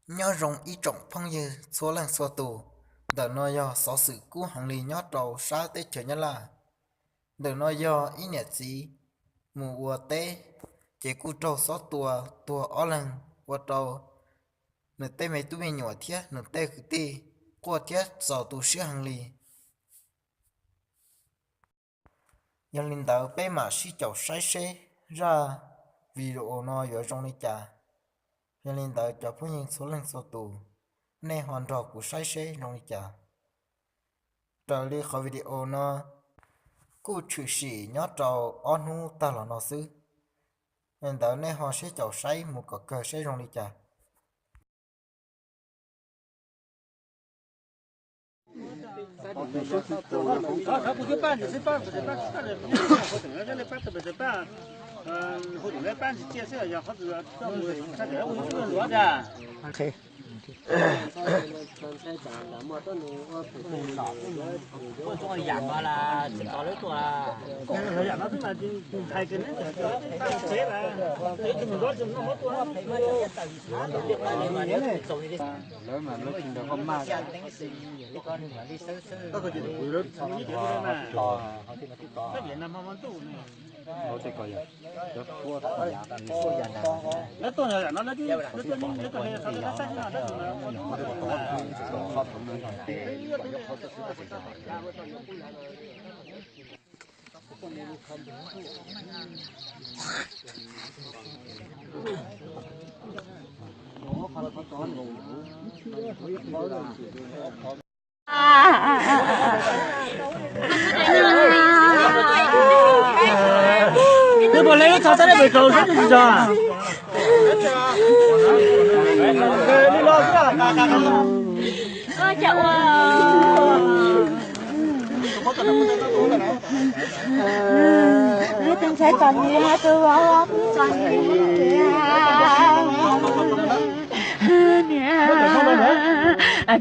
Nyob zoo ib tsoom phooj ywg txhua leej txhua tus, ntawm no yog xov xwm kub heev li nyob rau sab teb chaws Nyab Laj. Ntawm no yog ib niam txiv mus ua teb, ces kuj raug xob tua tuag ob leeg, ua rau nws tej me tub me nyuam thiab nws tej kwv tij quaj thiab txaus tu siab heev li. Yog li ntawd peb mam sib caum saib seb zaj video no yuav zoo li cas. Yog li ntawd cov phooj ywg txhua leej txhua tus, nej ho nrog kuv saib seb zoo li cas. Raws li qhov video no kuj tshwm sim nyob rau ob hnub tag los no xwb. Li ntawd nej ho sib caum saib mus kom kawg seb zoo li cas. Twb puas le lub txog sab pem kaus sab twg tsis tso? Tus ntxhais txom nyem, tus vauv txom nyem. Niam,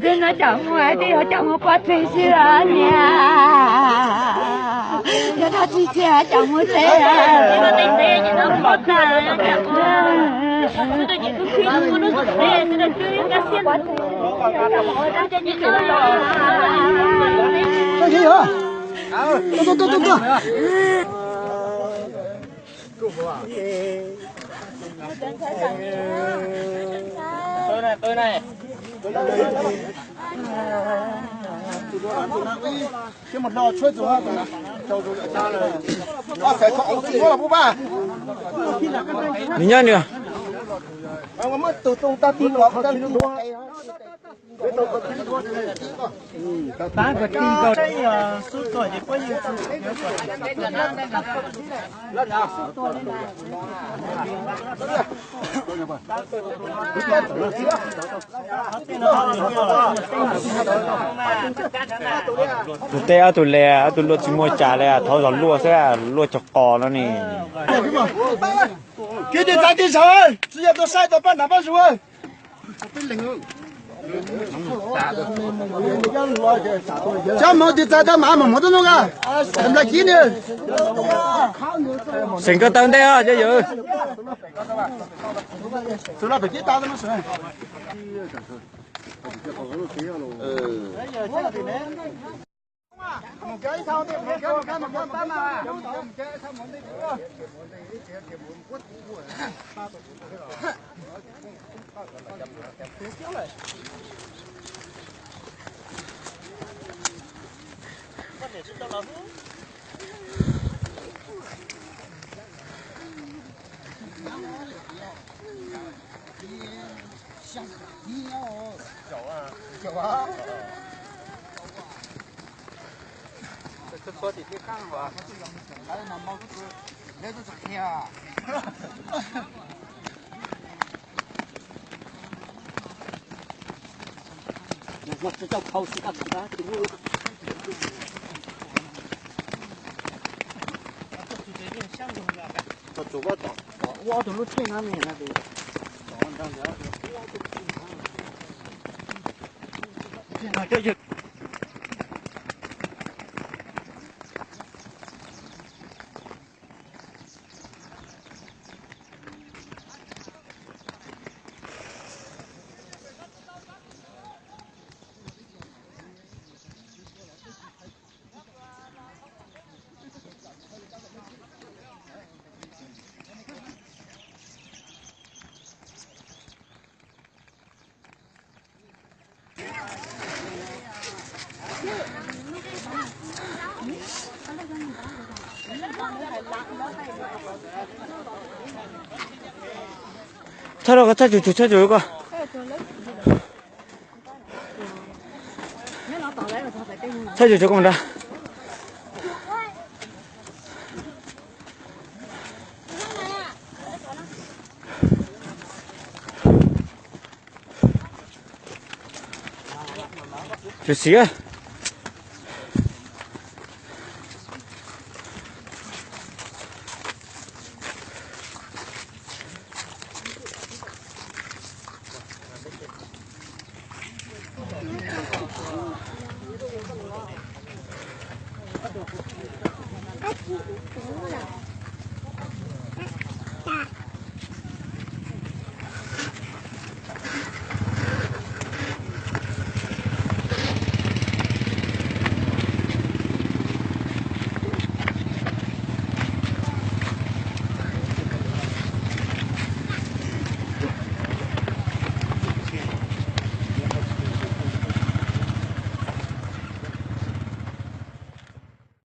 twb no cov muag twb yuav cov muag pov tseg xwb os niam. Yog dab tsi tsis cov muag tseg. Nws nyob nws. Tus teb ob tug le, ob tug luaj tsis muaj cas li, thov zog luaj xwb, luaj cog qos no ne. Kwv tij txawv tij sawv, tsis yog tuaj saib tau pab hnav pab zuj. Cov hmoov twg txawv tau mas mus hmoov tuaj nug nka, nplas kiv nws. Seem ko taw ntej os cov yawg. Txhob rau ko, txhob tsuj tsuj, txhob tsuj ko. Txhob tsuj tsuj ko mus nrad. Tsis xis.